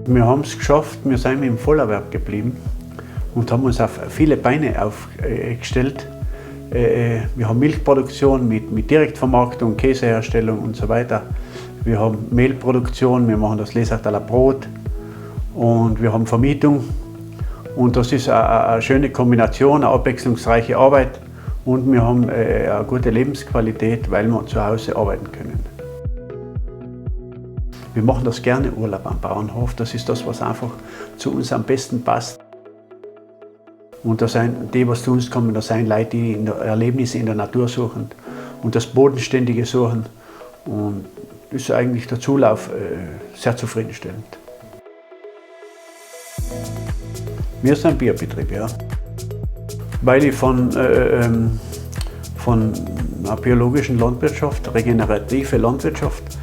Wir haben es geschafft, wir sind im Vollerwerb geblieben und haben uns auf viele Beine aufgestellt. Wir haben Milchproduktion mit Direktvermarktung, Käseherstellung und so weiter. Wir haben Mehlproduktion, wir machen das Lesachtaler Brot und wir haben Vermietung. Und das ist eine schöne Kombination, eine abwechslungsreiche Arbeit und wir haben eine gute Lebensqualität, weil wir zu Hause arbeiten können. Wir machen das gerne, Urlaub am Bauernhof. Das ist das, was einfach zu uns am besten passt. Und das sind die, was zu uns kommen, das sind Leute, die in der Erlebnisse in der Natur suchen und das Bodenständige suchen. Und ist eigentlich der Zulauf sehr zufriedenstellend. Wir sind ein Biobetrieb, ja. Weil ich von einer biologischen Landwirtschaft, regenerative Landwirtschaft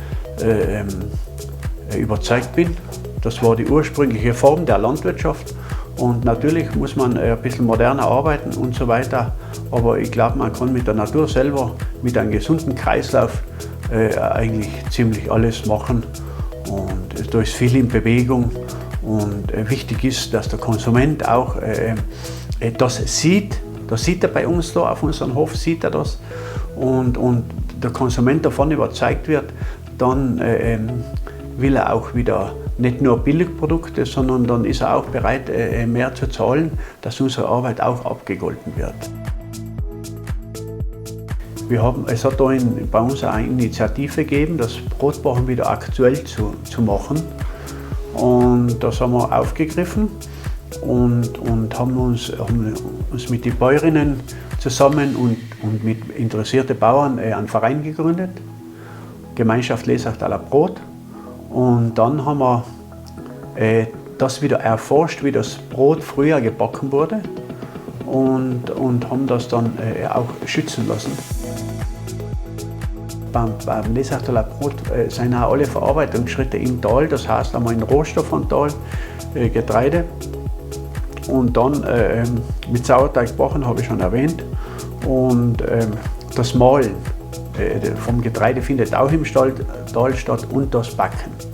überzeugt bin. Das war die ursprüngliche Form der Landwirtschaft und natürlich muss man ein bisschen moderner arbeiten und so weiter. Aber ich glaub, man kann mit der Natur selber, mit einem gesunden Kreislauf eigentlich ziemlich alles machen. Und da ist viel in Bewegung und wichtig ist, dass der Konsument auch das sieht. Das sieht er bei uns da auf unserem Hof, sieht er das. Und der Konsument davon überzeugt wird, dann will er auch wieder nicht nur Billigprodukte, sondern dann ist er auch bereit, mehr zu zahlen, dass unsere Arbeit auch abgegolten wird. Es hat da bei uns eine Initiative gegeben, das Brotbacken wieder aktuell zu machen. Und das haben wir aufgegriffen und haben uns mit den Bäuerinnen zusammen und mit interessierten Bauern einen Verein gegründet, Gemeinschaft Lesachtaler Brot. Und dann haben wir das wieder erforscht, wie das Brot früher gebacken wurde und haben das dann auch schützen lassen. Beim Lesachtaler Brot sind auch alle Verarbeitungsschritte im Tal, das heißt einmal ein Rohstoff vom Tal, Getreide und dann mit Sauerteig gebacken, habe ich schon erwähnt. Und das Mahlen vom Getreide findet auch im Tal statt und das Backen.